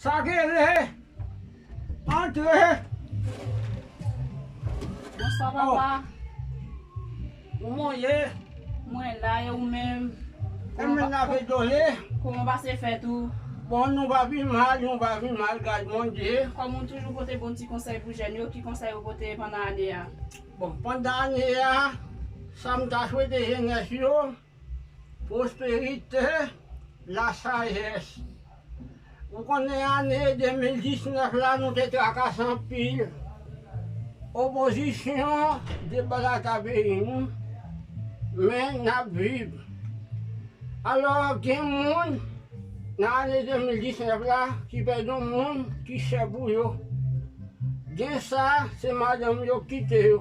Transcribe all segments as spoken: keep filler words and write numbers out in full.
Sa k rele? Antre. Bonswa, papa. Kòman w ye? Mwen la, e ou menm? Kòman pa- Kòman w pase fèt ou? Bon, nou pa pi mal, nou pa pi mal, gad Bondye. Kòm ou toujou pote bon ti konsèy pou jèn yo, ki konsèy ou pote pandan ane a? Bon, pandan ane a, sa m ta swete jenès yo, pwosperite, lasajès. Ou konnen ane de mil diznèf la, nou te trakase anpil. Opozisyon debalaga peyi nou, men n ap viv. Alò, gen moun nan ane de mil diznèf la ki pèdi yon moun ki chè pou yo. Gen sa, se madanm yo ki kite yo.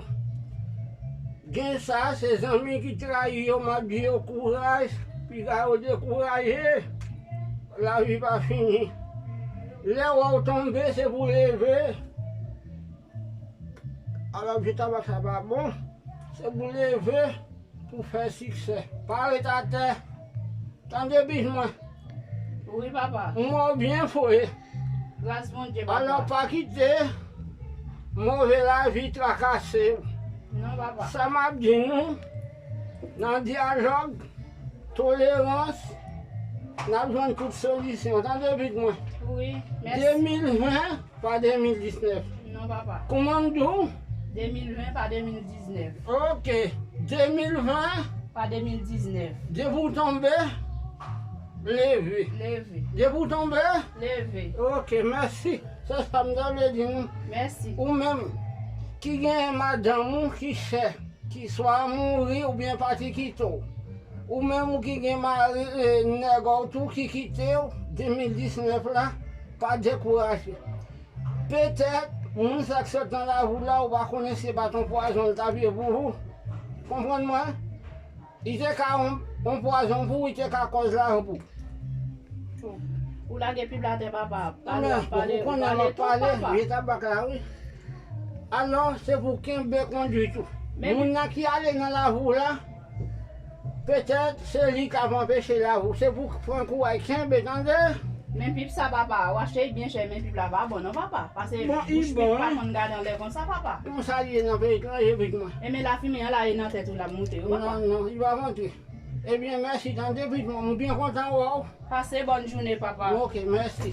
Gen sa, se zanmi ki trayi yo, m ap di yo kouraj, piga yo dekouraje, lavi pa fini. Lè w wè w tonbe, se pou leve. Alò, je tabak sa pa bon, se pou leve, pou fè siksè. Pa ret atè. Tande bit mwen. Wi, papa. M wè w byen fre. Gras Bondye, papa. Alò, pa kite move lavi trakase w. Non, papa. Sa m ap di nou, nan dyalòg, tolerans, n ap jwenn tout solisyon. Tande bit mwen. Wi, mèsi. De mil ven, pa de mil diznèf. Non, papa. Kòman m di w? De mil ven pa de mil diznèf. Ok. De mil ven. Pa de mil diznèf. Depi w tonbe, leve. Leve. Depi w tonbe? Leve. Ok, mèsi. Se sa m ta vle di nou. Mèsi. Ou menm ki gen madanm ou ki chè, ki swa mouri oubyen pati kite w. Ou menm ou ki gen mari, e, nèg ou tou ki kite w, de mil diznèf la, pa dekouraje. Petèt, moun sa k sot nan lavi w la, ou pa konnen si se pa t yon pwazon l t ap ye pou ou. Konprann mwen? Li te ka yon, yon pwazon pou ou, li te ka kòz lajan pou ou. Ou lage Bib la atè, papa. Pale, pale, ou konnen m ap pale, papa. Je tabak la, wi. Alò, se pou kenbe kondwit ou. Moun nan ki ale nan lavi w la, petèt, se li k ap anpeche lavi w. Se pou pran kouraj, kenbe, tande? Men Bib sa, papa, ou achte l byen chè, men Bib la pa bon, non, papa. Paske bouch Bib pa konn gade anlè konsa, papa. Konsa li ye nan peyi etranje, bit mwen. E men lafimen an la, e nan tèt ou l ap monte, wi, papa. Non, non, li pa monte. Ebyen, mèsi, tande, bit mwen. M byen kontan wè w. Pase bòn jounen, papa. Ok, mèsi.